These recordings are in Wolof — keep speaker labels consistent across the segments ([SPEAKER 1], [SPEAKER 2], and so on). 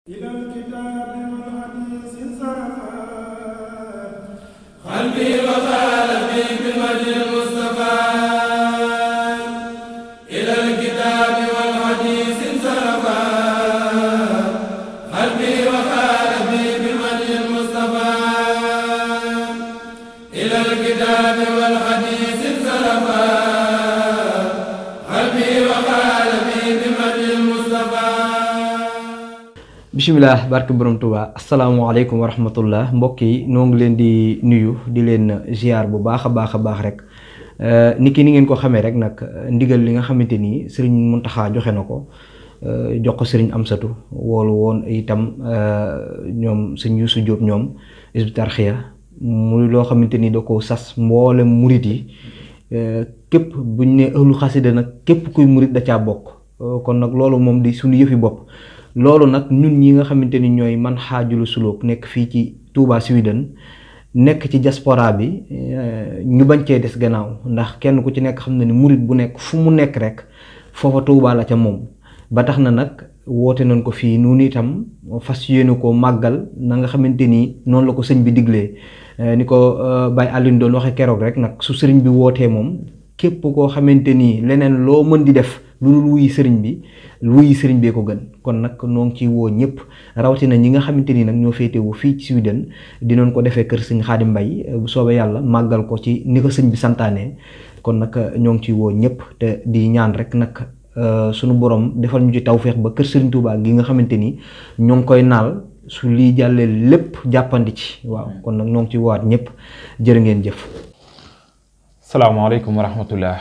[SPEAKER 1] إلى الكتاب والحديث انصرفا قلبي وقلبي بالوجه المصطفى إلى الكتاب والحديث انصرفا قلبي وقلبي بالوجه المصطفى إلى الكتاب والحديث انصرفا قلبي وقلبي بالوجه المصطفى.
[SPEAKER 2] bismillah barke borom Tuuba asalaamaaleykum wa rahmatullah mbokk yi noo ngi leen di nuyu di leen ziar bu baax a baax rek niki ni ngeen ko xamee rek nag ndigal li nga xamante ni sëriñ Muntaxa joxe na ko jox ko sëriñ Amsatu woolu woon itam ñoom sëñ Yuusu Jóob ñoom Hizbut Tarqiyyah muy loo xamante ni da ko sas mboolem murit yi képp buñ ne ëllu xasida nag képp kuy murit da caa bokk kon nag loolu moom di suñu yëfi bopp. loolu nag ñun ñi nga xamante ni ñooy man xaajulu suluk nekk fii ci Touba Sweden nekk ci diaspora bi ñu bañ cee des gannaaw ndax kenn ku ci nekk xam na ni murit bu nekk fu mu nekk rek foofa Touba la ca moom ba tax na nag woote nañ ko fii noonu itam fas yéene ko màggal na nga xamante ni noonu la ko sëñ bi diglee ni ko Baye Alioune doon waxe keroog rek nag su sëriñ bi wootee moom képp koo xamante ni leneen loo mën di def lu dul wuyi sëriñ bee ko gën kon nag noo ngi ciy woo ñëpp rawatina ñi nga xamante ni nag ñoo féetewu fii ci Sweden dinañ ko defee kër sëñ Xaadim Mbay bu soobee yàlla màggal ko ci ni ko sëñ bi santaane kon nag ñoo ngi ciy woo ñëpp te di ñaan rek nag sunu borom defal ñu ci tawféex ba kër sëriñ Touba gi nga xamante ni ñoo ngi koy naal su lii jàllee lépp jàppandi ci waaw kon nag ñoo ngi ciy woowaat ñëpp jërë ngeen jëf.
[SPEAKER 3] Assalamualaikum warahmatullah.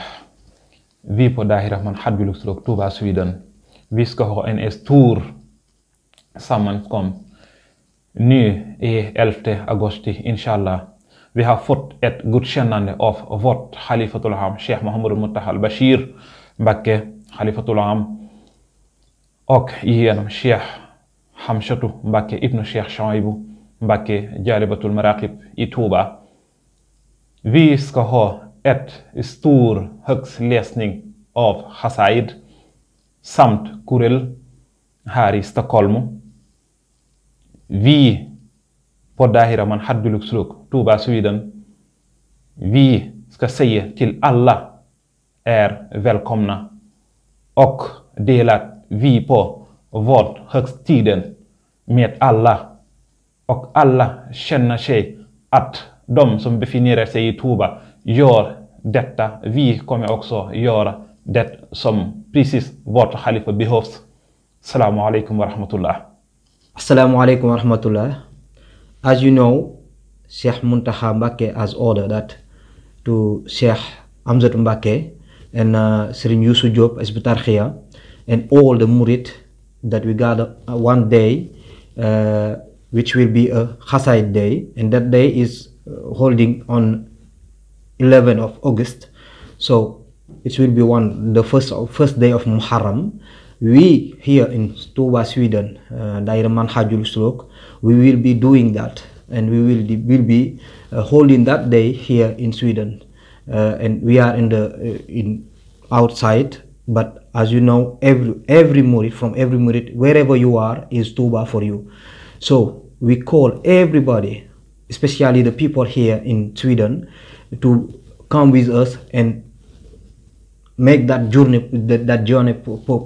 [SPEAKER 3] Vi på Dahira man Hadbylugslok Touba Sweden. Vi ska ha en stor sammankomst nu i 11 augusti inshallah. Vi har fått ett godkännande av vårt Khalifatul Am Sheikh Muhammad Muntaha al-Bashir Mbacké Khalifatul Am och genom Sheikh Hamshatu Mbacké ibn Sheikh Shaibu Mbacké Jalibatul Maraqib i Touba. Vi ska ha ett stor högstläsning av Hasaid samt Kurel här i Stockholm. Vi på Dahira man Hadbylugslok Touba Sweden, vi ska säga till alla är välkomna och delar vi på vår högtiden med alla och alla känner sig att de som befinner sig i Touba gör detta. Vi kommer också göra det som precis vårt khalifa behövs. Assalamu alaikum wa rahmatullah.
[SPEAKER 2] Assalamu alaikum wa rahmatullah. As you know, Sheikh Muntaha Mbacké has ordered that to Sheikh Amzat Mbacké and Serigne Youssou Diop Hizbut Tarqiyyah and all the murid that we gather one day which will be a Hasaid day, and that day is holding on 11th of August, so it will be the first day of Muharram. We here in Touba Sweden, Dahira man Hadbylugslok, we will be doing that, and we will be holding that day here in Sweden, and we are in outside. But as you know, every murid from every murid wherever you are is Touba for you. So we call everybody, especially the people here in Sweden, to come with us and make that journey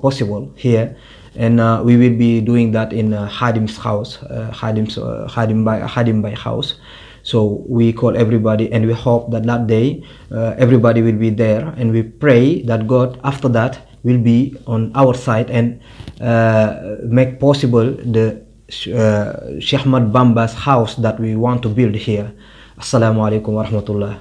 [SPEAKER 2] possible here, and we will be doing that in Khadim's house, Khadim Bay house. So we call everybody, and we hope that that day everybody will be there, and we pray that God after that will be on our side and make possible the Sheikh Ahmad Bamba's house that we want to build here. Assalamu alaikum wa rahmatullah.